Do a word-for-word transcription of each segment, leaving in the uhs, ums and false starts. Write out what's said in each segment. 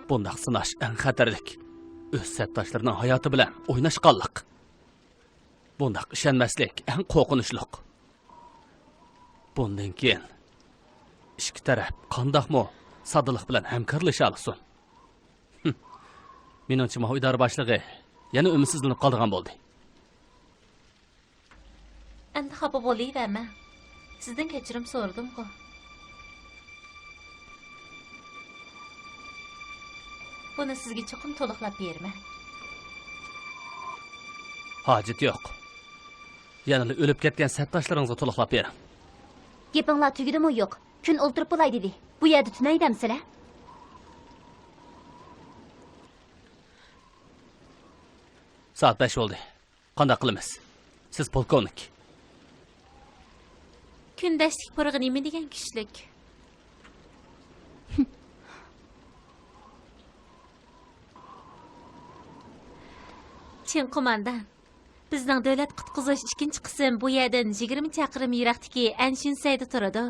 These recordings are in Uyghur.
بۇنداق سىناش ئەڭ خەتەرلىك. ئۆز سەپداشلىرىنىڭ ھاياتى بىلەن ئويناشقانلىق. بۇنداق ئىشەنمەسلىك ئەڭ قورقۇنچلۇق. بۇندىن كېيىن ئىككى تەرەپ قانداقمۇ ساددىلىق بىلەن ھەمكارلىشالىسۇن؟ ھىم. مېنىڭچە، ماۋۇ ئىدارە باشلىقى يەنە ئۈمىدسىزلىنىپ قالىدىغان بولدى. ئەمدى خاپا بولۇۋەرمەڭ. سىزدىن كەچۈرۈم سورىدىمغۇ؟ بۇنى سىزگە چوقۇم تولۇقلاپ بېرىمەن. ھاجىتى يوق. يەنىلا ئۆلۈپ كەتكەن سەپداشلىرىڭىزغا تولۇقلاپ بېرىڭ. گېپىڭلار تۈگىدىمۇ يوق؟ كۈن ئولتۇرۇپ بولاي دېدى. بۇ يەردە تۈنەيدەمسىلەر؟ سائەت بەش بولدى. قانداق قىلىمىز؟ سىز پولكوۋنىك. كۈندەشلىك پۇرىقى نېمە دېگەن كۈچلۈك. چىن قوماندان، بىزنىڭ دۆلەت قۇتقۇزۇش ئىككىنچى قىسىم بۇ يەردىن يىگىرمە چاقىرىم يىراقتىكى ئەنشۈنسەيدە تۇرىدۇ.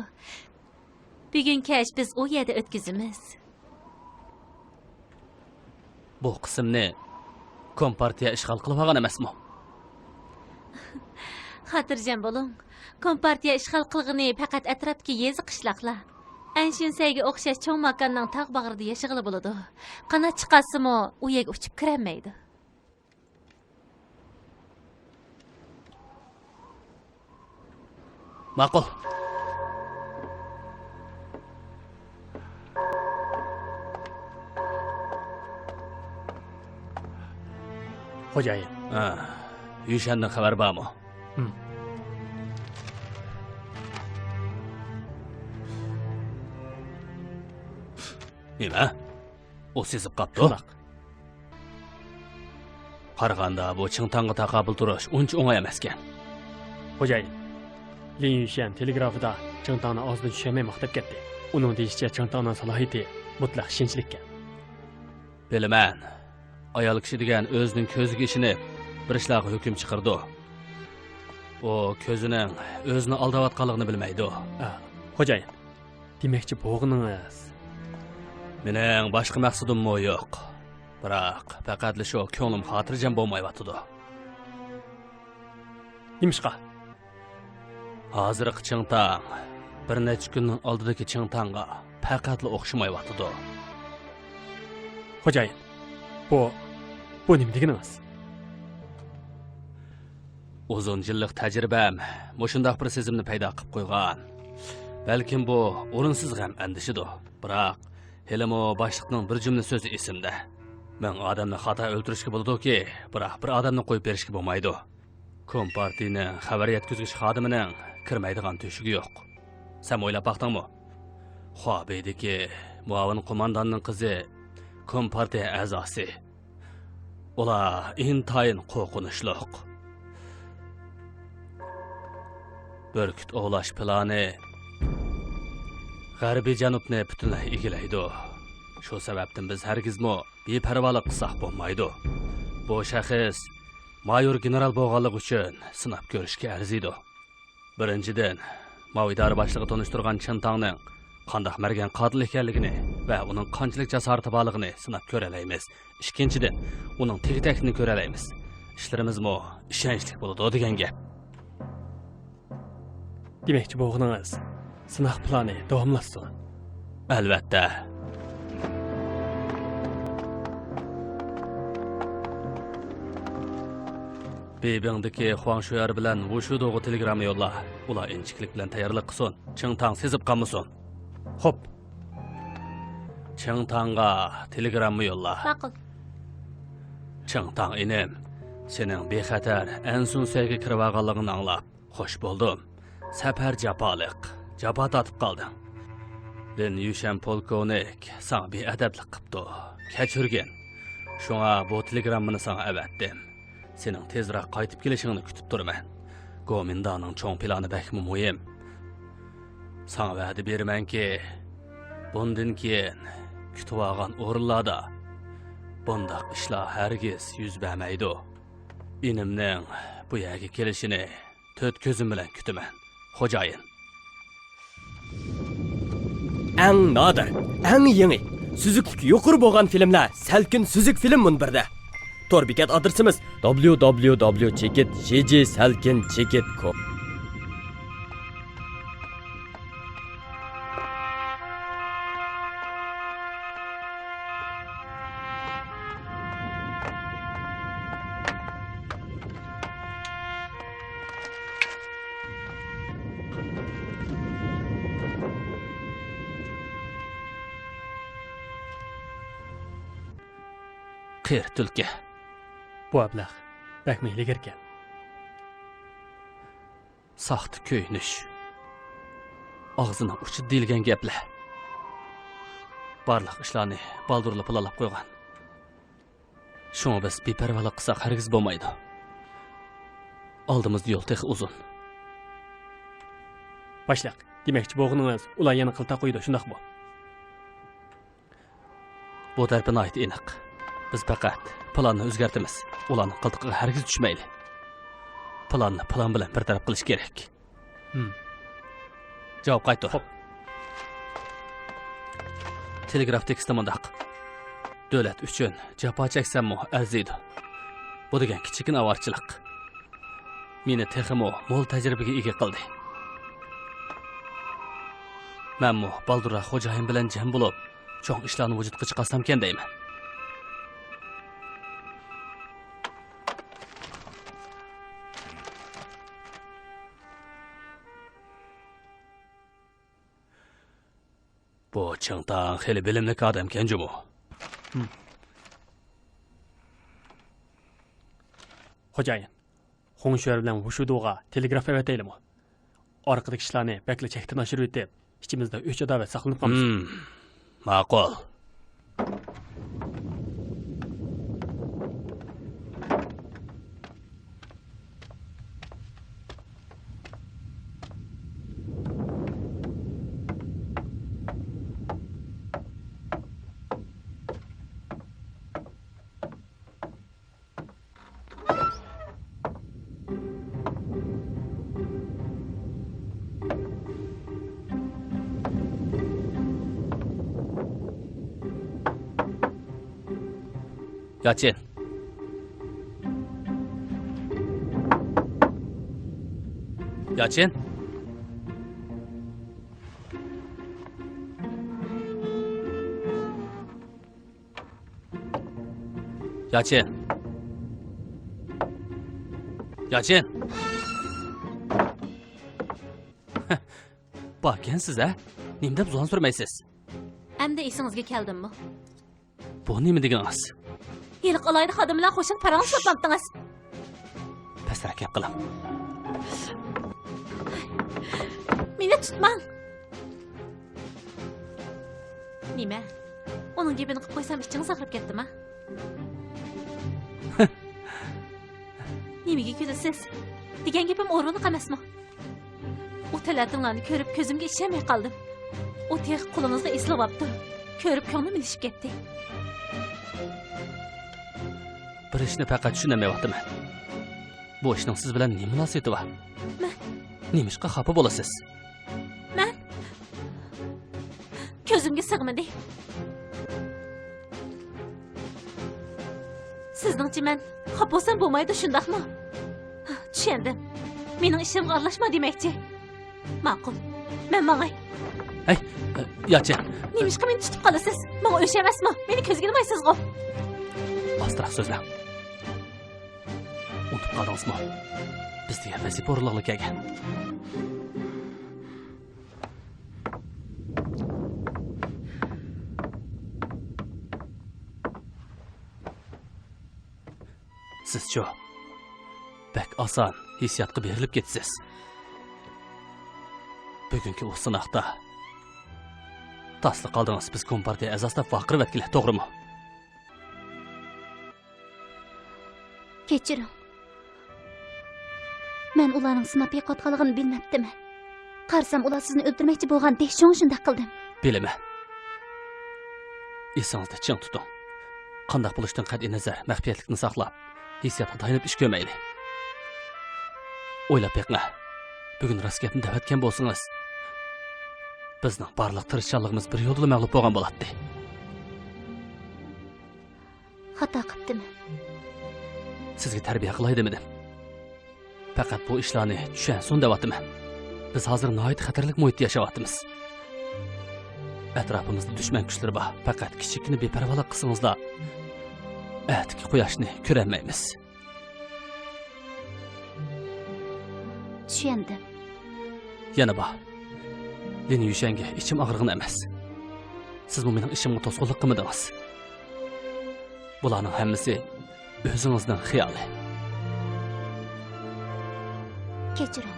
بۈگۈن كەچ بىز ئۇ يەردە ئۆتكۈزىمىز. بۇ قىسىمنى كومپارتىيە ئىشغال قىلىپ ئالغان ئەمەسمۇ؟ خاتىرجەم بولۇڭ. كومپارتىيە ئىشغال قىلغىنى پەقەت ئەتراپتىكى يېزا قىشلاقلار. ئەنشۈنسەيگە ئوخشاش چوڭ ماكاننىڭ تاغ باغرىدا ياشىغىلى بولىدۇ. قانات چىقارسىمۇ ئۇ يەرگە ئۇچۇپ كىرەلمەيدۇ. ماقۇل. خوجايىن. ھە، يۈشەندىن خەۋەر بارمۇ؟ ھىم. نېمە؟ ئۇ سېزىپ قاپتۇ؟ شۇنداق. قارىغاندا، بۇ چىڭتاڭغا تاقابىل تۇرۇش ئۇنچە ئوڭاي ئەمەسكەن. خوجايىن، لىن يۈشەن تېلېگرافىدا چىڭتاڭنى ئاغزىدىن چۈشۈرمەي ماختاپ كەتتى. ئۇنىڭ دېيىشىچە، چىڭتاڭنىڭ سالاھىيىتى مۇتلەق ئىشەنچلىككەن. بىلىمەن. ئايال كىشى دېگەن ئۆزىنىڭ كۆزىگە ئىشىنىپ، بىر ئىشلارغا ھۆكۈم چىقىرىدۇ. ئۇ كۆزىنىڭ ئۆزىنى ئالداۋاتقانلىقىنى بىلمەيدۇ. ئا، خوجايىن، دېمەكچى بولغىنىڭىز؟ مېنىڭ باشقا مەقسىتىممۇ يوق. بىراق، پەقەتلا شۇ كۆڭلۈم خاتىرجەم بولمايۋاتىدۇ. نېمىشقا؟ ھازىرقى چىڭتاڭ بىر نەچچە كۈننىڭ ئالدىدىكى چىڭتاڭغا پەقەتلا ئوخشىمايۋاتىدۇ. خوجايىن، بۇ، بۇ نېمە دېگىنىڭىز؟ ئۇزۇن يىللىق تەجرىبەم مۇشۇنداق بىر سېزىمنى پەيدا قىلىپ قويغان. بەلكىم بۇ ئورۇنسىز غەم ئەندىشىدۇ. بىراق، ھېلىمۇ باشلىقنىڭ بىر جۈملە سۆزى ئېسىمدە. مىڭ ئادەمنى خاتا ئۆلتۈرۈشكە بولىدۇكى، بىراق بىر ئادەمنى قويۇپ بېرىشكە بولمايدۇ. كومپارتىيىنىڭ خەۋەر يەتكۈزگۈچ خادىمىنىڭ كىرمەيدىغان تۆشۈكى يوق. سەن ئويلاپ باقتىڭمۇ؟ خۇابېيدىكى مۇئاۋىن قومانداننىڭ قىزى كومپارتىيە ئەزاسى. ئۇلار ئىنتايىن قورقۇنچلۇق. بۈركۈت ئوۋلاش پىلانى غەربىي جەنۇبنى پۈتۈنلەي ئىگىلەيدۇ. شۇ سەۋەبتىن بىز ھەرگىزمۇ بىپەرۋالىق قىلساق بولمايدۇ. بۇ شەخس مايور گېنېرال بولغانلىقى ئۈچۈن سىناپ كۆرۈشكە ئەرزىيدۇ. بىرىنچىدىن، ماۋۇ ئىدارە باشلىقى تونۇشتۇرغان چىن تاڭنىڭ قانداق مەرگەن قاتىل ئىكەنلىكىنى ۋە ئۇنىڭ قانچىلىك جاسارىتى بارلىقىنى سىناپ كۆرەلەيمىز. ئىككىنچىدىن، ئۇنىڭ تېگى-تەكتىنى كۆرەلەيمىز. ئىشلىرىمىزمۇ ئىشەنچلىك بولىدۇ دېگەن گەپ. دېمەكچى بولغىنىڭىز، سىناق پىلانى داۋاملاشسۇن. ئەلۋەتتە. بېيبىڭدىكى خۇاڭ شۇيەر بىلەن ۋۇشۇدوغا تېلېگرامما يوللا. ئۇلار ئىنچىكىلىك بىلەن تەييارلىق قىلسۇن. چىڭ تاڭ سېزىپ قالمىسۇن. خوپ. چىڭ تاڭغا تېلېگرامما يوللا. ماقۇل. چىڭ تاڭ ئىنىم، سېنىڭ بىخەتەر ئەنسۇنسەيگە كىرىۋالغانلىقىڭنى ئاڭلاپ خوش بولدۇم. سەپەر جاپالىق، جاپا تارتىپ قالدىڭ. لىن يۈشەن پولكوۋنىك ساڭا بىئەدەپلىك قىپتۇ. كەچۈرگىن. شۇڭا بۇ تېلېگراممىنى ساڭا ئەۋەتتىم. سېنىڭ تېزراق قايتىپ كېلىشىڭنى كۈتۈپ تۇرىمەن. گومىندانىڭ چوڭ پىلانى بەكمۇ مۇھىم. ساڭا ۋەدە بېرىمەنكى، بۇندىن كېيىن كۈتۈۋالغان ئورۇنلاردا بۇنداق ئىشلار ھەرگىز يۈز بەرمەيدۇ. ئىنىمنىڭ بۇ يەرگە كېلىشىنى تۆت كۆزۈم بىلەن كۈتىمەن، خوجايىن. ئەڭ نادىر، ئەڭ يېڭى، سۈزۈكلۈكى يۇقىرى بولغان فىلىملەر سەلكىن سۈزۈك فىلىم مۇنبىرىدە. تور بېكەت ئادرېسىمىز: دابليۇ دابليۇ دابليۇ چېكىت جى جى سەلكىن چېكىت كوم. قېرى تۈلكە. بۇ ئەبلەخ بەكمۇ ھىيلىگەركەن. ساختا كۆيۈنۈش، ئاغزىنىڭ ئۇچىدا دېيىلگەن گەپلەر. بارلىق ئىشلارنى بالدۇرلا پىلانلاپ قويغان. شۇڭا بىز بىپەرۋالىق قىلساق ھەرگىز بولمايدۇ. ئالدىمىزدا يول تېخى ئۇزۇن. باشلىق، دېمەكچى بولغىنىڭىز، ئۇلار يەنە قىلتاق قويىدۇ، شۇنداقمۇ؟ بۇ تەرىپى ناھايىتى ئېنىق. بىز پەقەت پىلاننى ئۆزگەرتىمىز. ئۇلارنىڭ قىلتىقىغا ھەرگىز چۈشمەيلى. پىلاننى پىلان بىلەن بىر تەرەپ قىلىش كېرەك. ھىم. جاۋاب قايتۇر. خوپ. تېلېگراف تېكىستى مۇنداق: دۆلەت ئۈچۈن جاپا چەكسەممۇ ئەرزىيدۇ. بۇ دېگەن كىچىككىنە ئاۋارىچىلىق مېنى تېخىمۇ مول تەجرىبىگە ئىگە قىلدى. مەنمۇ بالدۇرراق خوجايىن بىلەن جەم بولۇپ، چوڭ ئىشلارنى ۋۇجۇدقا چىقارسامكەن دەيمەن. بۇ چىڭتاڭ خېلى بىلىملىك ئادەمكەن جۇمۇ. ھىم. خوجايىن، خۇڭشۈەر بىلەن ۋۇشۇدۇغا تېلېگراف ئەۋەتەيلىمۇ؟ ئارقىدىكى ئىشلارنى بەكلا چەكتىن ئاشۇرۇۋېتىپ، ئىچىمىزدە ئۆچ-ئاداۋەت ساقلىنىپ قالمىسۇن. ھىم، ماقۇل. ياچىن. ياچىن. ياچىن. ياچىن. باركەنسىز ھە؟ نېمە دەپ زۇۋان سۈرمەيسىز؟ ئەمدى ئېسىڭىزگە كەلدىممۇ؟ بۇ نېمە دېگىنىڭىز؟ ھېلىقى ئالاھىدە خادىم بىلەن خوشۇڭ پاراڭلىشىۋاتامتىڭىز؟ پەسرەك گەپ قىلىڭ. مېنى تۇتماڭ. نېمە؟ ئۇنىڭ گېپىنى قىلىپ قويسام ئىچىڭىز ئاغرىپ كەتتىما؟ نېمىگە كۈلىسىز؟ دېگەن گېپىم ئورۇنلۇق ئەمەسمۇ؟ ئۇ تەلەتىڭلارنى كۆرۈپ كۆزۈمگە ئىشەنمەي قالدىم. ئۇ تېخى قولىڭىزغا ئېسىلىۋاپتۇ. كۆرۈپ كۆڭلۈم ئېلىشىپ كەتتى. بىر ئىشنى پەقەت چۈشىنەلمەيۋاتىمەن. بۇ ئىشنىڭ سىز بىلەن نېمە مۇناسىۋىتى بار؟ مەن. نېمىشقا خاپا بولىسىز؟ مەن كۆزۈمگە سىغمىدى. سىزنىڭچە مەن خاپا بولسام بولمايدۇ، شۇنداقمۇ؟ چۈشەندىم. مېنىڭ ئىشىمغا ئارىلاشما دېمەكچى. ماقۇل. مەن ماڭاي. ھەي، ياچىن. نېمىشقا مېنى تۇتۇپ قالىسىز؟ ماڭا ئۆچ ئەمەسمۇ؟ مېنى كۆزگە ئىلمايسىزغۇ؟ ئاستىراق سۆزلەڭ. ئۇنتۇپ قالدىڭىزمۇ؟ بىز دېگەن ۋەزىپە ئورۇنلۇقلا كەلگەن. سىزچۇ؟ بەك ئاسان ھېسسىياتقا بېرىلىپ كېتىسىز. بۈگۈنكى ئۇ سىناقتا تاسلا قالدىڭىز، بىز كومپارتىيە ئەزاسى دەپ ۋارقىرىۋەتكىلى، توغرىمۇ؟ كەچۈرۈڭ. مەن ئۇلارنىڭ سىناپ بېقىۋاتقانلىقىنى بىلمەپتىمەن. قارىسام، ئۇلار سىزنى ئۆلتۈرمەكچى بولغانىدى، شۇڭا شۇنداق قىلدىم. بىلىمەن. ئېسىڭىزدە چىڭ تۇتۇڭ. قانداق بولۇشىدىن قەتئىينەزەر، مەخپىيەتلىكنى ساقلاپ، ھېسسىياتقا تايىنىپ ئىش كۆرمەيلى. ئويلاپ بېقىڭە، بۈگۈن راست گەپنى دەۋەتكەن بولسىڭىز، بىزنىڭ بارلىق تىرىشچانلىقىمىز بىر يولدىلا مەغلۇپ بولغان بولاتتى. خاتا قىپتىمەن. سىزگە تەربىيە قىلاي دېمىدىم. پەقەت بۇ ئىشلارنى چۈشەنسۇن دەۋاتىمەن. بىز ھازىر ناھايىتى خەتەرلىك مۇھىتتا ياشاۋاتىمىز. ئەتراپىمىزدا دۈشمەن كۈچلىرى بار. پەقەت كىچىككىنە بىپەرۋالىق قىلسىڭىزلا، ئەتىكى قۇياشنى كۆرەلمەيمىز. چۈشەندىم. يەنە بار. لىن يۈشەنگە ئىچىم ئاغرىغىنى ئەمەس. سىزمۇ مېنىڭ ئىشىمغا توسقۇنلۇق قىلمىدىڭىز. بۇلارنىڭ ھەممىسى ئۆزىڭىزنىڭ خىيالى. كەچۈرۈڭ.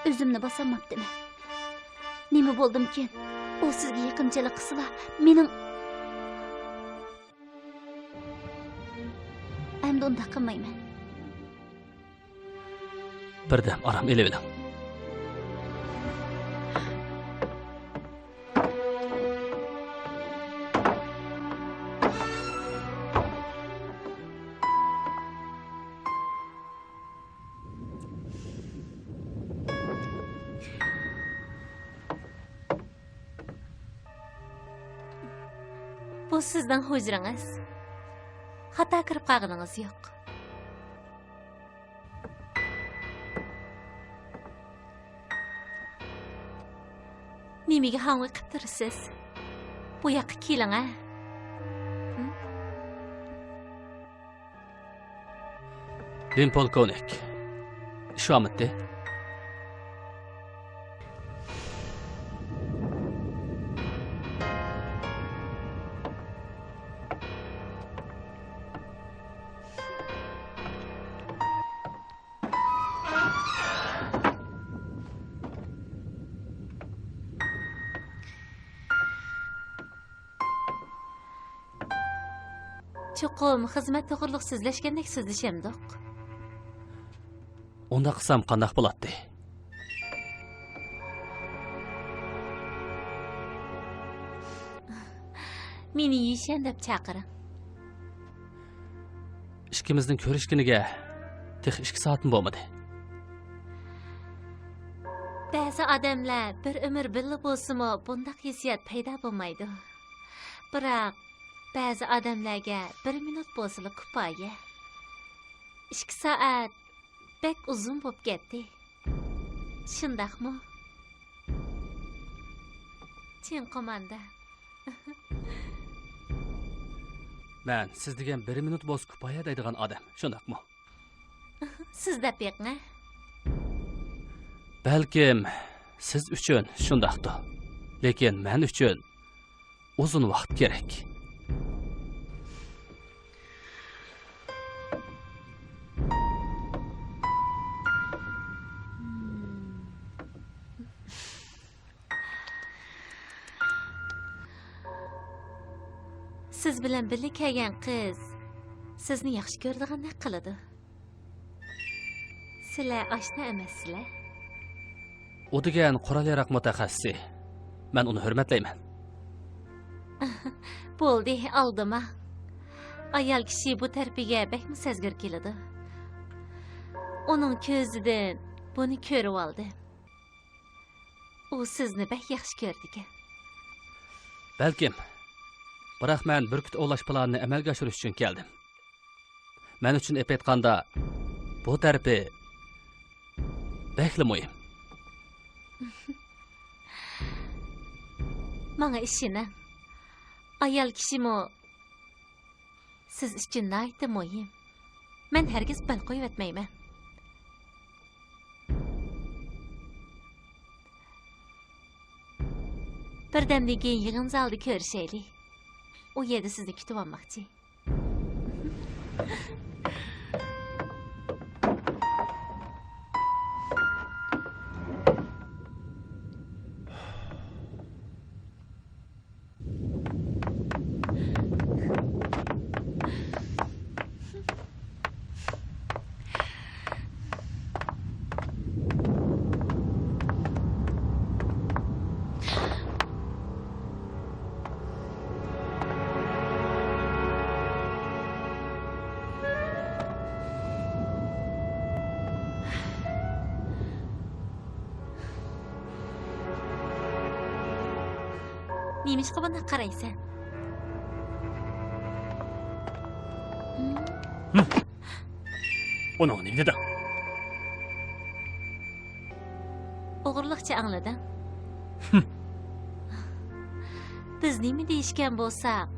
ئۆزۈمنى باسالماپتىمەن. نېمە بولدىمىكىن؟ ئۇ سىزگە يېقىنچىلىق قىلسىلا، مېنىڭ ئەمدى ئۇنداق قىلمايمەن. بىردەم ئارام ئېلىۋېلىڭ. بۇ سىزنىڭ ھۇجرىڭىز. خاتا كىرىپ قالغىنىڭىز يوق. نېمىگە ھاڭۋېقىپ تۇرىسىز؟ بۇ ياققا كېلىڭە. ھە؟ لىن پولكوۋنىك، ئىش بارمىتى؟ چوقۇم خىزمەت توغرۇلۇق سۆزلەشكەندەك سۆزلىشەمدۇق؟ ئۇنداق قىلسام قانداق بولاتتى؟ مېنى يىشەن دەپ چاقىرىڭ. ئىككىمىزنىڭ كۆرۈشكىنىگە تېخى ئىككى سائەتمۇ بولمىدى. بەزى ئادەملەر بىر ئۆمۈر بىللە بولسىمۇ، بۇنداق ھېسسىيات پەيدا بولمايدۇ. بىراق، بەزى ئادەملەرگە بىر مىنۇت بولسىلا كۇپايە. ئىككى سائەت بەك ئۇزۇن بولۇپ كەتتى. شۇنداقمۇ؟ چىن قوماندان. مەن سىز دېگەن بىر مىنۇت بولسا كۇپايە دەيدىغان ئادەم، شۇنداقمۇ؟ سىز دەپ بېقىڭە. بەلكىم سىز ئۈچۈن شۇنداقتۇ، لېكىن مەن ئۈچۈن ئۇزۇن ۋاقىت كېرەك. سىز بىلەن بىللە كەلگەن قىز سىزنى ياخشى كۆرىدىغاندەك قىلىدۇ. سىلەر ئاشنا ئەمەسسىلەر. ئۇ دېگەن قورال-ياراق مۇتەخەسسىسى. مەن ئۇنى ھۆرمەتلەيمەن. بولدى، ئالدىما. ئايال كىشى بۇ تەرىپىگە بەكمۇ سەزگۈر كېلىدۇ. ئۇنىڭ كۆزىدىن بۇنى كۆرۈۋالدىم. ئۇ سىزنى بەك ياخشى كۆرىدىكەن. بەلكىم. بىراق مەن بۈركۈت ئوۋلاش پىلانىنى ئەمەلگە ئاشۇرۇش ئۈچۈن كەلدىم. مەن ئۈچۈن ئېلىپ ئېيتقاندا، بۇ تەرىپى بەكلا مۇھىم. ماڭا ئىشىنىڭ. ئايال كىشىمۇ سىز ئۈچۈن ناھايىتى مۇھىم. مەن ھەرگىز بەل قويۇۋەتمەيمەن. بىردەمدىن كېيىن يىغىن زالىدا كۆرۈشەيلى. ئۇ يەردە سىزنى كۈتۈۋالماقچى. نېمىشقا بۇنداق قارايسەن؟ ئۇنىڭغا نېمە دېدىڭ؟ ئوغرىلىقچە ئاڭلىدىڭ. بىز نېمە دېيىشكەن بولساق،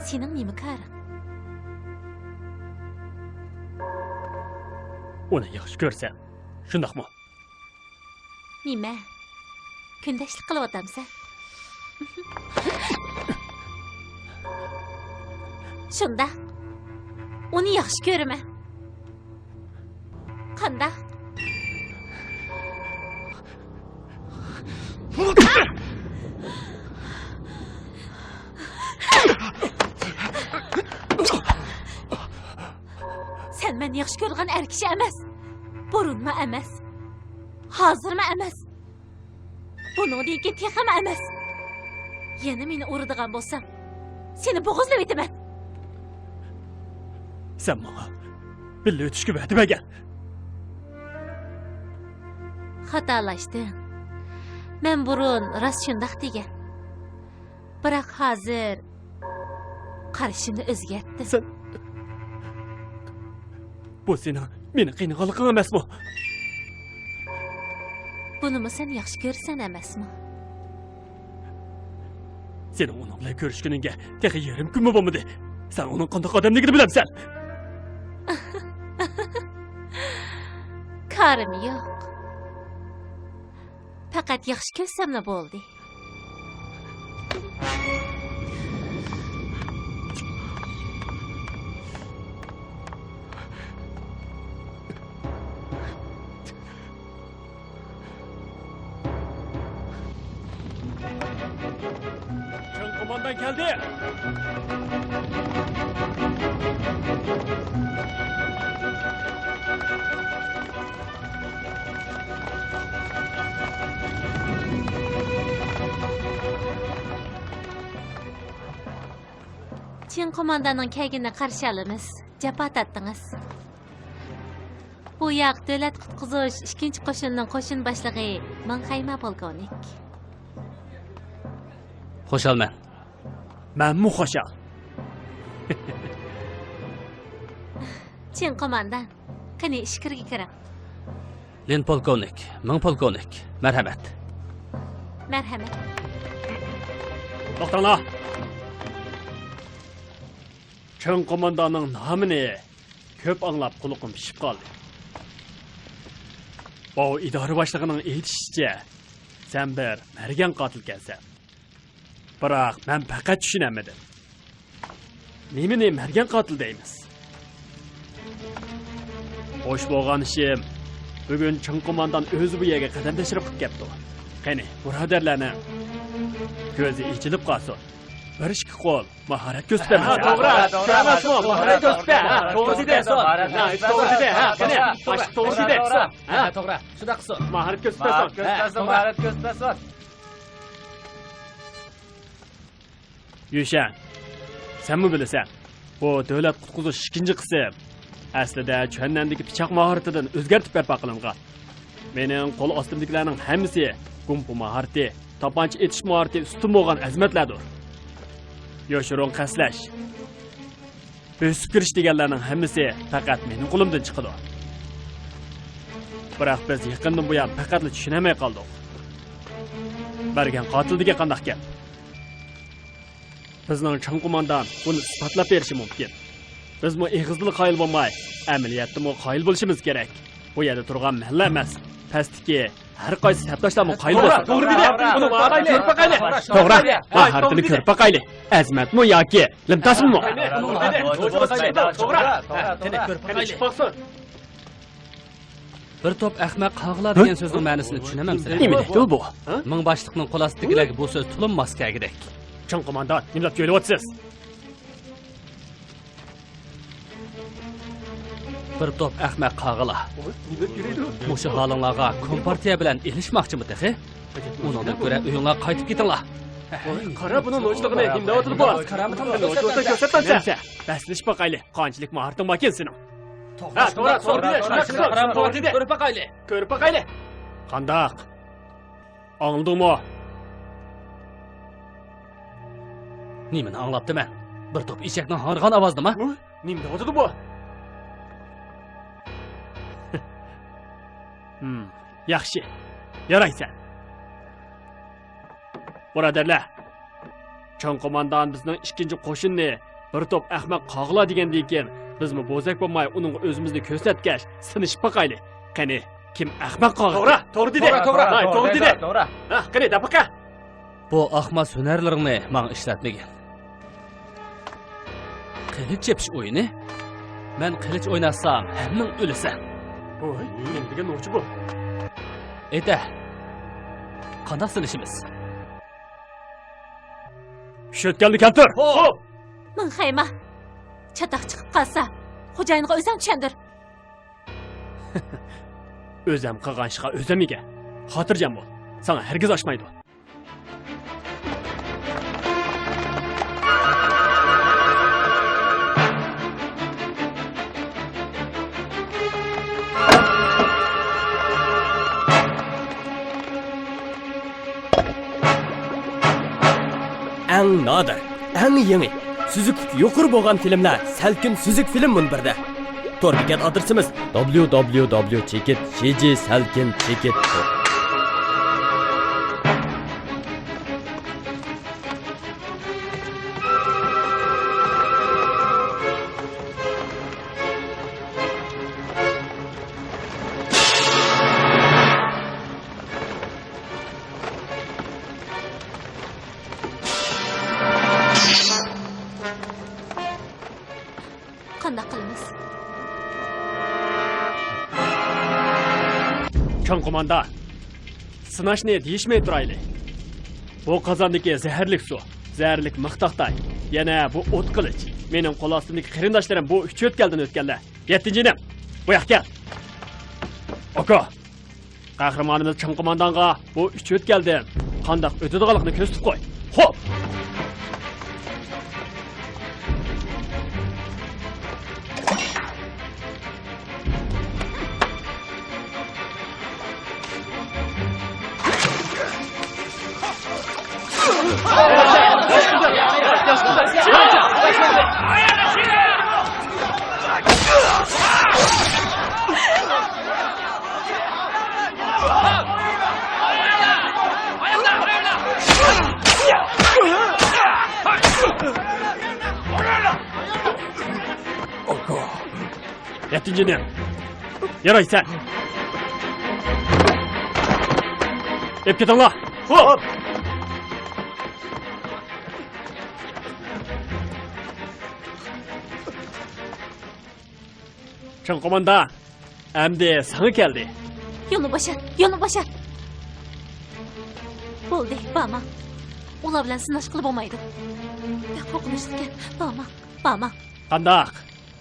سېنىڭ نېمە كارىڭ؟ ئۇنى ياخشى كۆرسەن، شۇنداقمۇ؟ نېمە؟ كۈندەشلىك قىلىۋاتامسەن؟ شۇنداق. ئۇنى ياخشى كۆرىمەن. قانداق؟ سەن مەن ياخشى كۆرىدىغان ئەر كىشى ئەمەس. بۇرۇنمۇ ئەمەس. ھازىرمۇ ئەمەس. بۇنىڭدىن كېيىن تېخىمۇ ئەمەس. يەنە مېنى ئۇرىدىغان بولساڭ، سېنى بوغۇزلىۋېتىمەن. سەن ماڭا بىللە ئۆتۈشكە ۋەدە بەرگەن. خاتالاشتىڭ. مەن بۇرۇن راست شۇنداق دېگەن. بىراق ھازىر قارىشىمنى ئۆزگەرتتىم. سەن، بۇ سېنىڭ مېنى قىينىغانلىقىڭ ئەمەسمۇ؟ بۇنىمۇ سەن ياخشى كۆرىسەن ئەمەسمۇ؟ سېنىڭ ئۇنىڭ بىلەن كۆرۈشكىنىڭگە تېخى يېرىم كۈنمۇ بولمىدى. سەن ئۇنىڭ قانداق ئادەملىكىنى بىلەمسەن؟ كارىم يوق. پەقەت ياخشى كۆرسەملا بولدى. چىڭ قوماندان كەلدى! چىڭ قومانداننىڭ كەلگىنىنى قارشى ئالىمىز. جاپا تارتتىڭىز. بۇ ياق دۆلەت قۇتقۇزۇش ئىككىنچى قوشۇننىڭ قوشۇن باشلىقى مىڭ خەيما پولكوۋنىك. خۇشالمەن. مەنمۇ خۇشال. چىڭ قوماندان، قېنى ئىچكىرىگە كىرىڭ. لىن پولكوۋنىك، مىڭ پولكوۋنىك، مەرھەمەت. مەرھەمەت. توختاڭلار! چىڭ قومانداننىڭ نامىنى كۆپ ئاڭلاپ قۇلىقىم پىشىپ قالدى. ئۇ ئىدارە باشلىقىنىڭ ئېيتىشىچە، سەن بىر مەرگەن قاتىلكەنسەن. بىراق مەن پەقەت چۈشىنەلمىدىم. نېمىنى مەرگەن قاتىل دەيمىز؟ خوش بولغان ئىشىم، بۈگۈن چىڭ قوماندان ئۆزى بۇ يەرگە قەدەم تەشرىپ قىلىپ كەپتۇ. قېنى، بۇرادەرلەرنىڭ كۆزى ئېچىلىپ قالسۇن. بىر ئىككى قول ماھارەت كۆرسىتىپ بەرمەسە. ھە، توغرا. ماھارەت كۆرسىتىپ بەر. ھە، توغرا دېدى. ھە، قېنى، ئاشۇ توغرا دېدى. ھە، قېنى، ئاشۇ توغرا دېدى. ھە، توغرا. شۇنداق قىلسۇن. ماھارەت كۆرسىتىپ بەرسۇن. ماھارەت كۆرسىتىپ بەرسۇن. ماھارەت كۆرسىتىپ بەرسۇن. يۈشەن، سەنمۇ بىلىسەن، بۇ دۆلەت قۇتقۇزۇش ئىككىنچى قىسىم ئەسلىدە چۈەننەندىكى پىچاق ماھارىتىدىن ئۆزگەرتىپ بەرپا قىلىنغان. مېنىڭ قول ئاستىمدىكىلەرنىڭ ھەممىسى گۇڭپۇ ماھارىتى، تاپانچا ئېتىش ماھارىتى ئۈستۈن بولغان ئەزىمەتلەردۇر. يوشۇرۇن قەستلەش، بۆسۈپ كىرىش دېگەنلەرنىڭ ھەممىسى پەقەت مېنىڭ قولۇمدىن چىقىدۇ. بىراق بىز يېقىندىن بۇيان پەقەتلا چۈشىنەلمەي قالدۇق. مەرگەن قاتىل دېگەن قانداق گەپ؟ بىزنىڭ چىڭ قوماندان بۇنى ئىسپاتلاپ بېرىشى مۇمكىن. بىزمۇ ئېغىزدىلا قايىل بولماي، ئەمەلىيەتتىمۇ قايىل بولۇشىمىز كېرەك. بۇ يەردە تۇرغان مەنلا ئەمەس، پەستىكى ھەر قايسى سەپداشلارمۇ قايىل بولسۇن. توغرا دېدى. بۇنى ماھارەتنى كۆرۈپ باقايلى. توغرا. ماھارىتىنى كۆرۈپ باقايلى. ئەزىمەتمۇ ياكى لىمتاسمۇ؟ توغرا. قېنى، كۆرۈپ باقايلى. بىر توپ ئەخمەق قاغىلار دېگەن سۆزنىڭ مەنىسىنى چۈشىنەمسىلەر؟ نېمە دەيدۇ بۇ؟ مىڭ باشلىقنىڭ قول ئاستىدىكىلەرگە بۇ سۆز تولىمۇ ماس كەلگۈدەك. چىڭ قوماندان، نېمە دەپ جۆيلۈۋاتىسىز؟ بىر توپ ئەخمەق قاغىلار. مۇشۇ ھالىڭلارغا كومپارتىيە بىلەن ئېلىشماقچىمۇ تېخى؟ ئۇنىڭدىن كۆرە ئۆيۈڭلارغا قايتىپ كېتىڭلار. قارا بۇنىڭ نوچىلىقىنى، نېمە دەۋاتىدۇ بۇ؟ نوچىلىقنى كۆرسەتمەمسە؟ بەسلىشىپ باقايلى، قانچىلىك ماھارىتىڭ باركەن سېنىڭ؟ ھە، توغرا، توغرا دېدى. كۆرۈپ باقايلى. كۆرۈپ باقايلى. قانداق؟ ئاڭلىدىڭمۇ؟ نېمىنى ئاڭلاپتىمەن؟ بىر توپ ئېشەكنىڭ ھاڭرىغان ئاۋازىنىما؟ ھە؟ نېمە دەۋاتىدۇ بۇ؟ ھىم، ياخشى. يارايسەن. بۇرادەرلەر، چوڭ قوماندان بىزنىڭ ئىككىنچى قوشۇننى بىر توپ ئەخمەق قاغىلا دېگەندىن كېيىن، بىزمۇ بوزەك بولماي ئۇنىڭغا ئۆزىمىزنى كۆرسەتكەچ، سىنىشىپ باقايلى. قېنى، كىم ئەخمەق قاغىدى؟ توغرا، توغرا دېدى. توغرا، توغرا، ھاي، توغرا توغرا دېدى. دېدى، توغرا. ھە، قېنى، دەپ باقە. بۇ ئاقماس ھۈنەرلىرىڭنى ماڭا ئىشلەتمىگىن. قىلىچ چېپىش ئويۇنى؟ مەن قىلىچ ئويناتسام، ھەممىڭ ئۆلىسەن. ۋوي، نېمە دېگەن نوچى بۇ؟ ئېيتە، قانداق سىنىشىمىز؟ ئۈچ ئۆتكەلنى كەلتۈر! خوپ! مىڭ خەيما. چاتاق چىقىپ قالسا، خوجايىنغا ئۆزۈڭ چۈشەندۈر. ئۆزەم قىلغان ئىشقا ئۆزەم ئىگە. خاتىرجەم بول. ساڭا ھەرگىز ئاشمايدۇ. ئەڭ نادىر، ئەڭ يېڭى، سۈزۈكلۈكى يۇقىرى بولغان فىلىملەر سەلكىن سۈزۈك فىلىم مۇنبىرىدە. تور بېكەت ئادرېسىمىز: دابليۇ دابليۇ دابليۇ چېكىت جى جى سەلكىن چېكىت كوم. قانداق قىلىمىز؟ چوڭ قوماندا، سىناشنى دېيىشمەي تۇرايلى. بۇ قازاندىكى زەھەرلىك سۇ، زەھەرلىك مىخ تاختاي، يەنە بۇ ئوت قىلىچ. مېنىڭ قول ئاستىمدىكى قېرىنداشلىرىم بۇ ئۈچ ئۆتكەلدىن ئۆتكەنلەر. يەتتىنچى ئىنىم، بۇ ياققا كەل. ئاكا، قەھرىمانىمىز چوڭ قوماندانغا بۇ ئۈچ ئۆتكەلدىن قانداق ئۆتىدىغانلىقىنى كۆرسىتىپ قوي. خوپ! ئاكا. يەتتىنچى ئىنىم. يارايسەن. ئېلىپ كېتىڭلار. خوپ. چوڭ قوماندا، ئەمدى ساڭا كەلدى. يولنى بوشات، يولنى بوشات. بولدى، بارماڭ. ئۇلار بىلەن سىناشقىلى بولمايدۇ. بەك قورقۇنچلۇقكەن. بارماڭ، بارماڭ. قانداق؟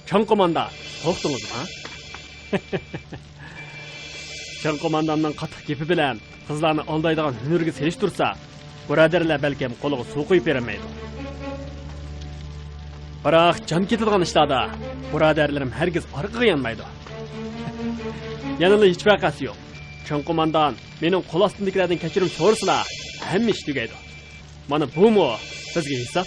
چوڭ قوماندا، قورقتىڭىزمۇ؟ چوڭ قومانداننىڭ قاتتىق گېپى بىلەن قىزلارنى ئالدايدىغان ھۈنىرىگە سېلىشتۇرسا، بۇرادەرلەر بەلكىم قولىغا سۇ قۇيۇپ بېرەلمەيدۇ. بىراق جان كېتىدىغان ئىشلاردا بۇرادەرلىرىم ھەرگىز ئارقىغا يانمايدۇ. يەنىلا ھېچ ۋەقەسى يوق. چوڭ قوماندان مېنىڭ قول ئاستىمدىكىلەردىن كەچۈرۈم سورىسىلا، ھەممە ئىش تۈگەيدۇ. مانا بۇمۇ بىزگە ھېساب.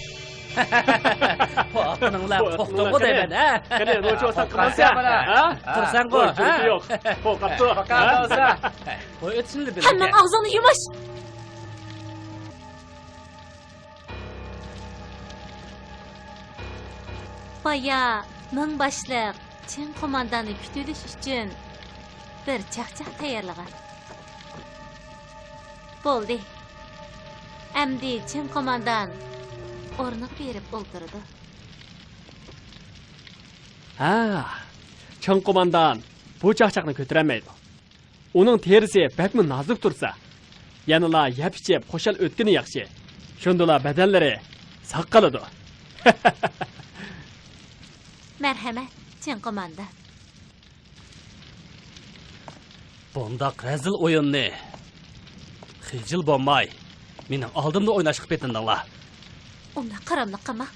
قورققىنىڭ بىلەن قورقتۇڭغۇ دەيمەن، ھە؟ قېنى، نوچى بولساڭ قىلمامسەن؟ ھە؟ تۇرساڭغۇ، ھە؟ يوق، قورقۇپتۇ. ھە؟ ھەممىڭ ئاغزىڭنى يۇمۇش! بايا مىڭ باشلىق چىڭ قومانداننى كۈتۈۋېلىش ئۈچۈن بىر چاقچاق تەييارلىغان. بولدى. ئەمدى چىڭ قوماندان ئورنىغا بېرىپ ئولتۇرىدۇ. ھە، چىڭ قوماندان بۇ چاقچاقنى كۆتۈرەلمەيدۇ. ئۇنىڭ تېرىسى بەكمۇ نازۇك تۇرسا، يەنىلا يەپ ئىچىپ خۇشال ئۆتكىنى ياخشى. شۇندىلا بەدەنلىرى ساق قالىدۇ. مەرھەمەت، چىڭ قوماندان. بۇنداق رەزىل ئويۇننى خىجىل بولماي، مېنىڭ ئالدىمدا ئويناشقا پېتىندىڭلار. ئۇنداق قاراملىق قىلما.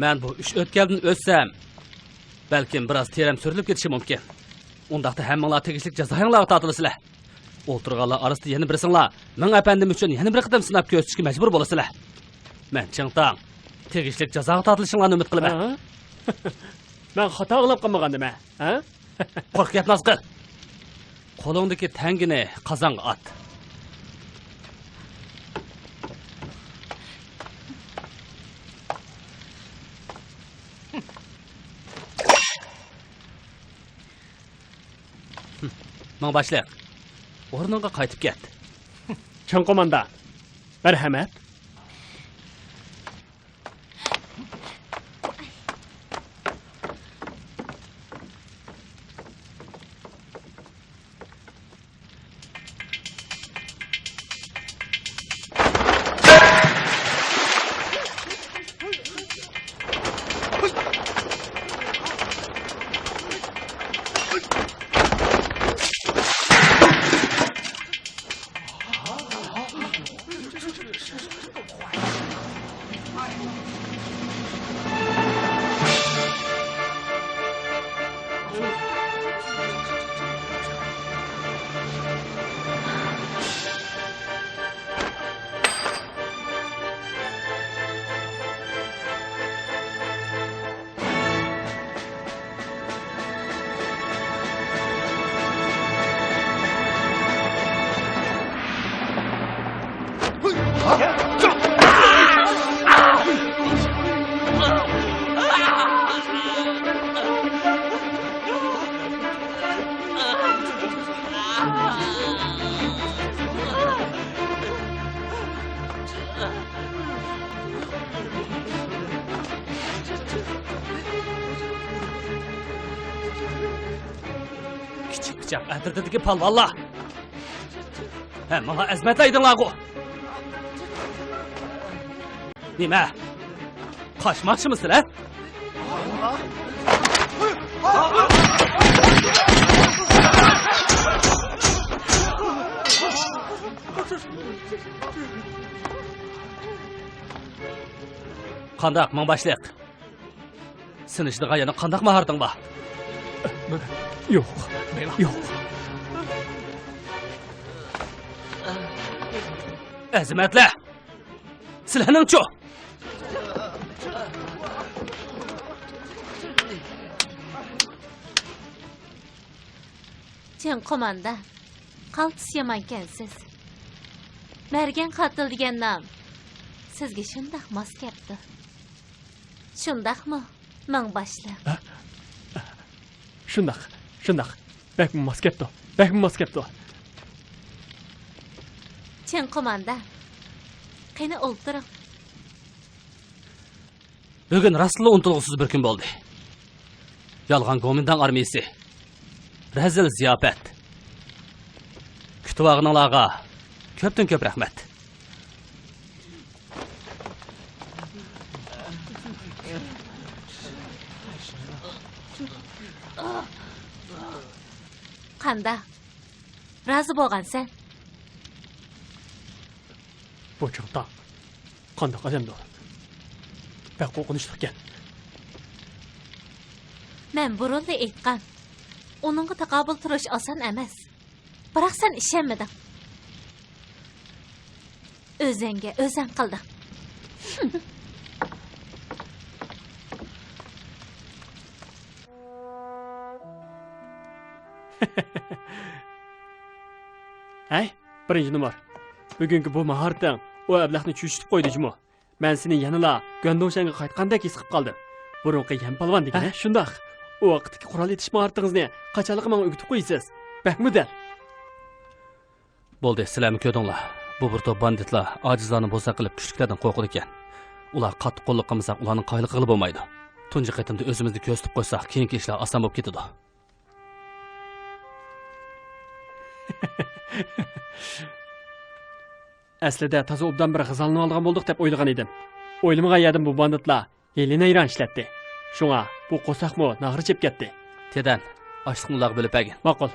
مەن بۇ ئۈچ ئۆتكەلدىن ئۆتسەم، بەلكىم بىراز تېرەم سۈرۈلۈپ كېتىشى مۇمكىن. ئۇنداقتا ھەممىڭلار تېگىشلىك جازايىڭلارغا تارتىلىسىلەر. ئولتۇرغانلار ئارىسىدا يەنە بىرسىڭلار مىڭ ئەپەندىم ئۈچۈن يەنە بىر قېتىم سىناپ كۆرسىتىشكە مەجبۇر بولىسىلەر. مەن چىڭتاڭ، تېگىشلىك جازاغا تارتىلىشىڭلارنى ئۈمىد قىلىمەن. ھە؟ مەن خاتا ئاڭلاپ قالمىغاندىمەن، ھە؟ قورقۇپ كەتمەس قىل. قولۇڭدىكى تەڭگىنى قازانغا ئات. مىڭ باشلىق، ئورنۇڭغا قايتىپ كەت. چىڭ قوماندا، مەرھەمەت. كىچىك پىچاق ئەترىتىدىكى پالۋانلار! ھە، ماڭا ئەزىمەتلەر ئىدىڭلارغۇ! نېمە؟ قاچماقچىمۇ سىلەر؟ قانداق، مىڭ باشلىق؟ سىنىشىدىغان يەنە قانداق ماھارىتىڭ بار؟ يوق، يوق. ئەزىمەتلەر! سىلەرنىڭچۇ؟ چىڭ قوماندا، قالتىس يامانكەنسىز. مەرگەن قاتىل دېگەن نام سىزگە شۇنداق ماس كەپتۇ. شۇنداقمۇ، مىڭ باشلىق؟ ھە؟ شۇنداق، شۇنداق. بەكمۇ ماس كەپتۇ، بەكمۇ ماس كەپتۇ. چىڭ قوماندا، قېنى ئولتۇرۇڭ. بۈگۈن راستلا ئۇنتۇلغۇسىز بىر كۈن بولدى. يالغان گومىنداڭ ئارمىيىسى، رەزىل زىياپەت. كۈتۈۋالغىنىڭلارغا كۆپتىن كۆپ رەھمەت. قانداق؟ رازى بولغانسەن؟ بۇ چاڭتاڭ قانداق ئادەمدۇ؟ بەك قورقۇنچلۇقكەن. مەن بۇرۇنلا ئېيتقان، ئۇنىڭغا تاقابىل تۇرۇش ئاسان ئەمەس. بىراق سەن ئىشەنمىدىڭ. ئۆزۈڭگە ئۆزۈڭ قىلدىڭ. ھەي، بىرىنچى نومۇر، بۈگۈنكى بۇ ماھارىتىڭ ئۇ ئەبلەخنى چۆچۈتۈپ قويدى جۇمۇ. مەن سېنى يەنىلا گۇەندۇڭشەنگە قايتقاندەك ھېس قىلىپ قالدىم. بۇرۇنقى يەنپالۋان دېگىنە؟ ھە، شۇنداق. ئۇ ۋاقىتتىكى قورال ئېتىش ماھارىتىڭىزنى قاچانلىقى ماڭا ئۆگىتىپ قويىسىز. بەكمۇ دەل. بولدى، سىلەرمۇ كۆردۈڭلار. بۇ بىر توپ باندىتلار ئاجىزلارنى بوزەك قىلىپ، كۈچلۈكلەردىن قورقىدىكەن. ئۇلارغا قاتتىق قوللۇق قىلمىساق، ئۇلارنىڭ قايىل قىلغىلى بولمايدۇ. تۇنجى قېتىمدا ئۆزىمىزنى كۆرسىتىپ قويساق، كېيىنكى ئىشلار ئاسان بولۇپ كېتىدۇ. ئەسلىدە تازا ئوبدان بىر غىزالىنىۋالغان بولدۇق دەپ ئويلىغان ئىدىم. ئويلىمىغان يەردىن بۇ باندىتلار ھىيلە-نەيران ئىشلەتتى. شۇڭا بۇ قورساقمۇ ناغرا چېپىپ كەتتى. تېدەن، ئاشلىقنى ئۇلارغا بۆلۈپ بەرگىن. ماقۇل.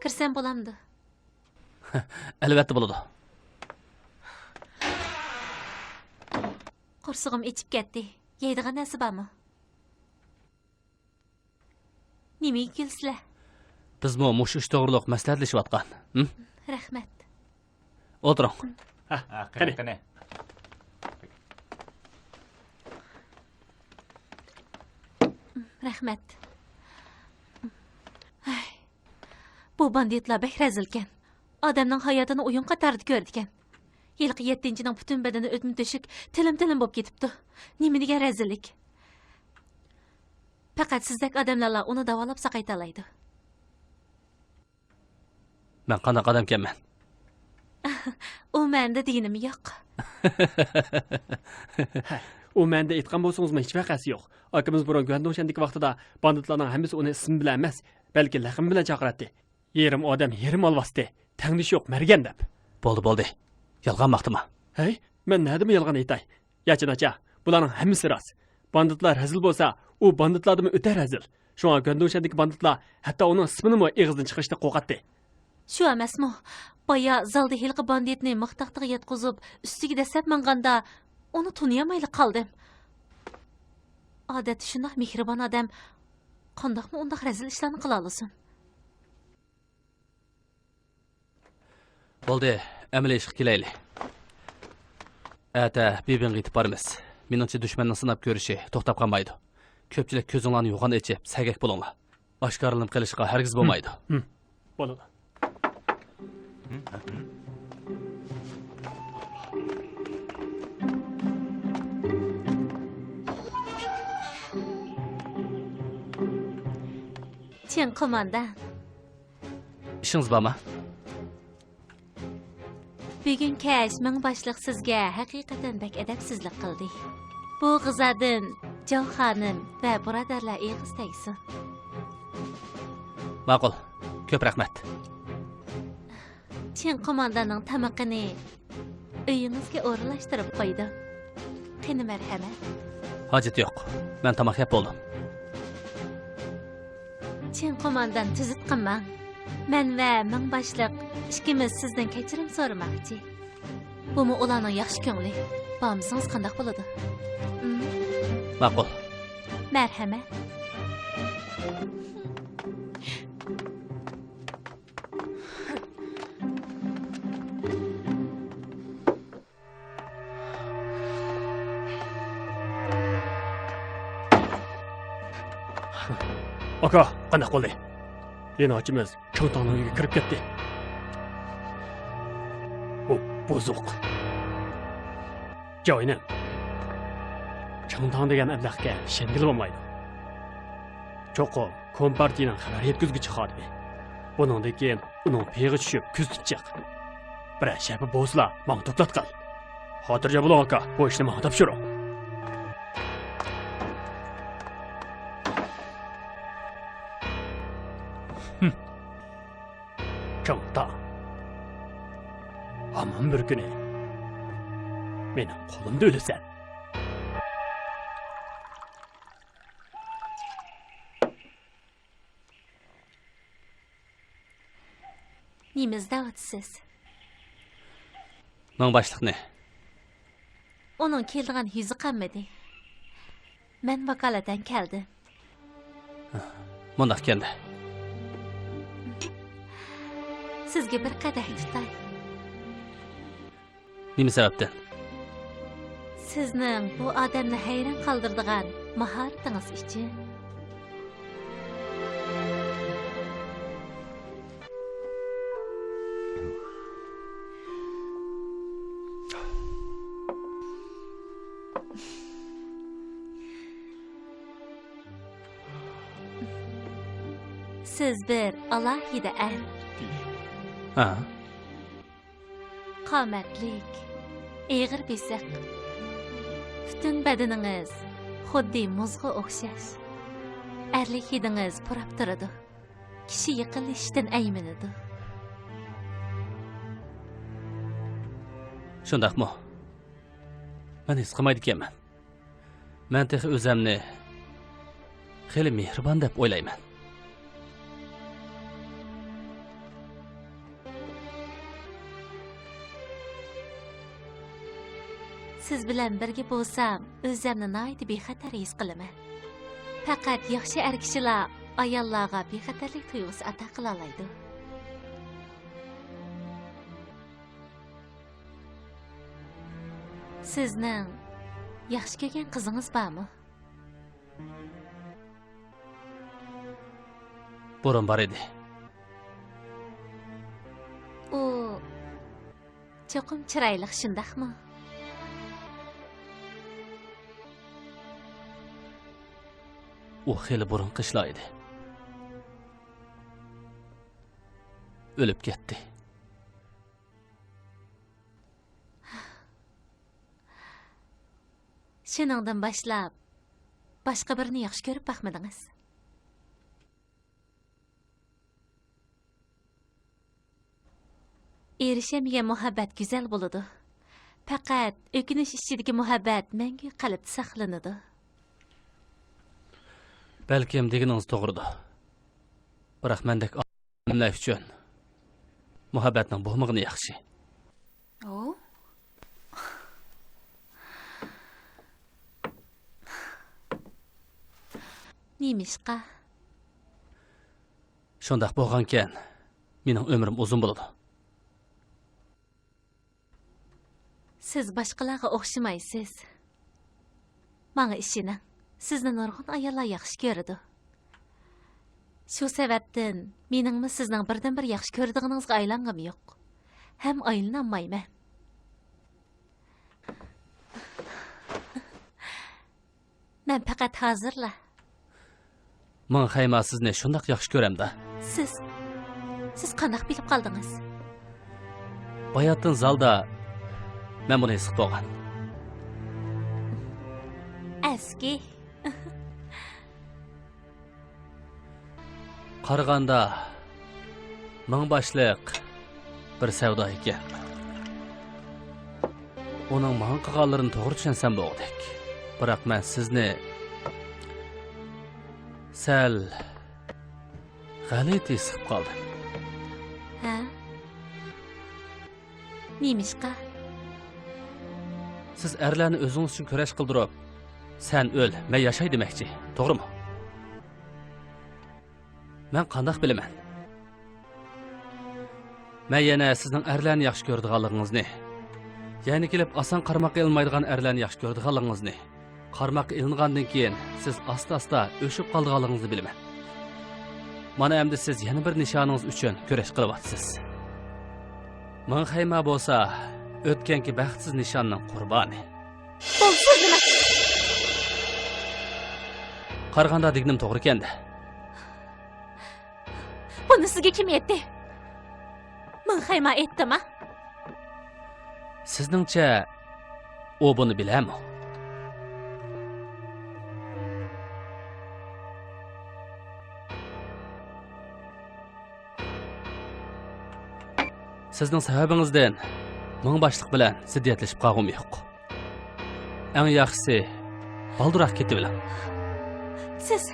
كىرسەم بولامدۇ؟ ئەلۋەتتە بولىدۇ. قورسىقىم ئېچىپ كەتتى. يەيدىغان نەرسە بارمۇ؟ نېمىگە كېلىسىلەر؟ بىزمۇ مۇشۇ ئىش توغرۇلۇق مەسلىھەتلىشىۋاتقان. ھىم؟ رەھمەت. ئولتۇرۇڭ. ھە، ھە، قېنى، قېنى. قېنى. رەھمەت. ئاي، بۇ باندىتلار بەك رەزىلكەن. ئادەمنىڭ ھاياتىنى ئويۇن قاتارىدا كۆرىدىكەن. ھېلىقى يەتتىنچىنىڭ پۈتۈن بەدىنى ئۆتمە تۆشۈك، تىلىم-تىلىم بولۇپ كېتىپتۇ. نېمە دېگەن رەزىللىك! پەقەت سىزدەك ئادەملەرلا ئۇنى داۋالاپ ساقايتالايدۇ. مەن قانداق ئادەمكەنمەن؟ ئۇ مەنىدە دېگىنىم يوق. ھە، ئۇ مەنىدە ئېيتقان بولسىڭىزمۇ ھېچ ۋەقەسى يوق. ئاكىمىز بۇرۇن گۇەندۇڭشەندىكى ۋاقتىدا باندىتلارنىڭ ھەممىسى ئۇنى ئىسمى بىلەن ئەمەس، بەلكى لەقىمى بىلەن چاقىراتتى. يېرىم ئادەم، يېرىم ئالۋاستى، تەڭدىشى يوق مەرگەن دەپ. بولدى، بولدى. يالغان ماختىما. ھەي، مەن نەدىمۇ يالغان ئېيتاي؟ ياچىن ئاچا، بۇلارنىڭ ھەممىسى راست. باندىتلار رەزىل بولسا، ئۇ باندىتلاردىنمۇ ئۆتە رەزىل. شۇڭا گۇەندۇڭشەندىكى باندىتلار ھەتتا ئۇنىڭ ئىسمىنىمۇ ئېغىزدىن چىقىرىشتىن قورقاتتى. شۇ ئەمەسمۇ؟ بايا زالدا ھېلىقى باندىتنى مىخ تاختىغا ياتقۇزۇپ، ئۈستىگە دەسسەپ ماڭغاندا، ئۇنى تونۇيالمايلا قالدىم. ئادەتتە شۇنداق مېھرىبان ئادەم قانداقمۇ ئۇنداق رەزىل ئىشلارنى قىلالىسۇن؟ بولدى، ئەمەلىي ئىشقا كېلەيلى. ئەتە بىبىڭغا يېتىپ بارىمىز. مېنىڭچە، دۈشمەننىڭ سىناپ كۆرۈشى توختاپ قالمايدۇ. كۆپچىلىك، كۆزۈڭلارنى يوغان ئېچىپ، سەگەك بولۇڭلار. ئاشكارىلىنىپ قېلىشقا ھەرگىز بولمايدۇ. ھىم، ھىم. بولىدۇ. چىڭ قوماندان. ئىشىڭىز بارمۇ؟ بۈگۈن كەچ مىڭ باشلىق سىزگە ھەقىقەتەن بەك ئەدەپسىزلىك قىلدى. بۇ غىزادىن جاۋ خانىم ۋە بۇرادەرلەر ئېغىز تەگسۇن. ماقۇل. كۆپ رەھمەت. چىڭ قومانداننىڭ تامىقىنى ئۆيىڭىزگە ئورۇنلاشتۇرۇپ قويدۇم. قېنى، مەرھەمەت. ھاجىتى يوق. مەن تاماق يەپ بولدۇم. چىڭ قوماندان، تۈزۈت قىلماڭ. مەن ۋە مىڭ باشلىق ئىككىمىز سىزدىن كەچۈرۈم سورىماقچى. بۇمۇ ئۇلارنىڭ ياخشى كۆڭلى. بارمىسىڭىز قانداق بولىدۇ؟ ئىم. ماقۇل. مەرھەمەت. ئاكا، قانداق بولدى؟ يەنە ئاچىمىز چاڭتاڭنىڭ ئۆيىگە كىرىپ كەتتى. بۇ بۇزۇق. جاۋ ئىنىم، چاڭتاڭ دېگەن ئەبلەخكە ئىشەنگىلى بولمايدۇ. چوقۇم كومپارتىيىنىڭ خەۋەر يەتكۈزگۈچى خادىمى. بۇنىڭدىن كېيىن ئۇنىڭ پېيىغا چۈشۈپ كۆزىتىپ چىق. بىرەر شەپە بولسىلا ماڭا دوكلات قىل. خاتىرجەم بولۇڭ ئاكا، بۇ ئىشنى ماڭا تاپشۇرۇڭ. ھىم. چاڭتاڭ. ھامان بىر كۈنى مېنىڭ قولۇمدا ئۆلىسەن. نېمە ئىزدەۋاتىسىز؟ مىڭ باشلىقنى. ئۇنىڭ كېلىدىغان يۈزى قالمىدى. مەن ۋاكالىتەن كەلدىم. مۇنداق ئىكەندە. سىزگە بىر قەدەھ تۇتاي. نېمە سەۋەبتىن؟ سىزنىڭ بۇ ئادەمنى ھەيران قالدۇرىدىغان ماھارىتىڭىز ئۈچۈن. سىز بىر ئالاھىدە ئەر. ھە. قامەتلىك، ئېغىر بېسىق. پۈتۈن بەدىنىڭىز خۇددى مۇزغا ئوخشاش. ئەرلىك ھىدىڭىز پۇراپ تۇرىدۇ. كىشى يېقىنلىشىشتىن ئەيمىنىدۇ. شۇنداقمۇ؟ مەن ھېس قىلمايدىكەنمەن. مەن تېخى ئۆزەمنى خېلى مېھرىبان دەپ ئويلايمەن. سىز بىلەن بىرگە بولسام، ئۆزەمنى ناھايىتى بىخەتەر ھېس قىلىمەن. پەقەت ياخشى ئەر كىشىلا ئاياللارغا بىخەتەرلىك تۇيغۇسى ئاتا قىلالايدۇ. سىزنىڭ ياخشى كۆرگەن قىزىڭىز بارمۇ؟ بۇرۇن بار ئىدى. ئۇ چوقۇم چىرايلىق، شۇنداقمۇ؟ ئۇ خېلى بۇرۇنقى ئىشلار ئىدى. ئۆلۈپ كەتتى. شۇنىڭدىن باشلاپ باشقا بىرىنى ياخشى كۆرۈپ باقمىدىڭىز؟ ئېرىشەلمىگەن مۇھەببەت گۈزەل بولىدۇ. پەقەت ئۆكۈنۈش ئىچىدىكى مۇھەببەت مەڭگۈ قەلبتە ساقلىنىدۇ. بەلكىم دېگىنىڭىز توغرىدۇ. بىراق مەندەك ئادەملەر ئۈچۈن مۇھەببەتنىڭ بولمىغىنى ياخشى. ئۇ؟ نېمىشقا؟ شۇنداق بولغانكەن، مېنىڭ ئۆمرۈم ئۇزۇن بولىدۇ. سىز باشقىلارغا ئوخشىمايسىز. ماڭا ئىشىنىڭ، سىزنى نۇرغۇن ئاياللار ياخشى كۆرىدۇ. شۇ سەۋەبتىن مېنىڭمۇ سىزنىڭ بىردىنبىر ياخشى كۆرىدىغىنىڭىزغا ئايلانغۇم يوق. ھەم ئايلىنالمايمەن. مەن پەقەت ھازىرلا. مىڭ خەيما سىزنى شۇنداق ياخشى كۆرەمدۇ؟ سىز، سىز قانداق بىلىپ قالدىڭىز؟ باياتىن زالدا مەن بۇنى ھېس قىلىپ بولغان. ئەسكى. قارىغاندا، مىڭ باشلىق بىر سەۋدا ئىكەن. ئۇنىڭ ماڭا قىلغانلىرىنى توغرا چۈشەنسەم بولغۇدەك. بىراق مەن سىزنى سەل غەلىتە ھېس قىلىپ قالدىم. ھە؟ نېمىشقا؟ سىز ئەرلەرنى ئۆزىڭىز ئۈچۈن كۈرەش قىلدۇرۇپ، «سەن ئۆل، مەن ياشاي» دېمەكچى، توغرىمۇ؟ مەن قانداق بىلىمەن؟ مەن يەنە سىزنىڭ ئەرلەرنى ياخشى كۆرىدىغانلىقىڭىزنى، يەنە كېلىپ ئاسان قارماققا ئېلىنمايدىغان ئەرلەرنى ياخشى كۆرىدىغانلىقىڭىزنى، قارماققا ئېلىنغاندىن كېيىن سىز ئاستا-ئاستا ئۆچۈپ قالىدىغانلىقىڭىزنى بىلىمەن. مانا ئەمدى سىز يەنە بىر نىشانىڭىز ئۈچۈن كۈرەش قىلىۋاتىسىز. مىڭ خەيما بولسا ئۆتكەنكى بەختسىز نىشاننىڭ قۇربانى. بولدى، سۆزلىمە. قارىغاندا دېگىنىم توغرا ئىكەن-دە. بۇنى سىزگە كىم ئېيتتى؟ مىڭ خەيما ئېيتتىما؟ سىزنىڭچە، ئۇ بۇنى بىلەمۇ؟ سىزنىڭ سەۋەبىڭىزدىن مىڭ باشلىق بىلەن زىددىيەتلىشىپ قالغۇم يوق. ئەڭ ياخشىسى، بالدۇراق كېتىۋېلىڭ. سىز،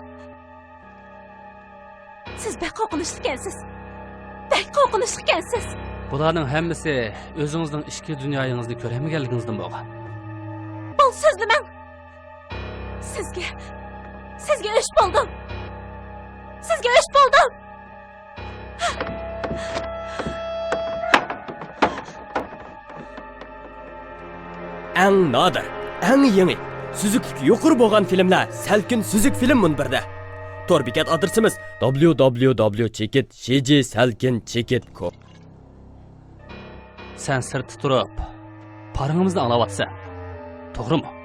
سىز بەك قورقۇنچلۇق ئىكەنسىز. بەك قورقۇنچلۇق ئىكەنسىز. بۇلارنىڭ ھەممىسى ئۆزىڭىزنىڭ ئىچكى دۇنيايىڭىزنى كۆرەلمىگەنلىكىڭىزدىن بولغان. بولدى، سۆزلىمەڭ. سىزگە، سىزگە ئۆچ بولدۇم. سىزگە ئۆچ بولدۇم. ئەڭ نادىر، ئەڭ يېڭى، سۈزۈكلۈكى يۇقىرى بولغان فىلىملەر سەلكىن سۈزۈك فىلىم مۇنبىرىدە. تور بېكەت ئادرېسىمىز: دابليۇ دابليۇ دابليۇ چېكىت شى جى سەلكىن چېكىت كوم. سەن سىرتتا تۇرۇپ، پارىڭىمىزنى ئاڭلاۋاتىسەن. توغرىمۇ؟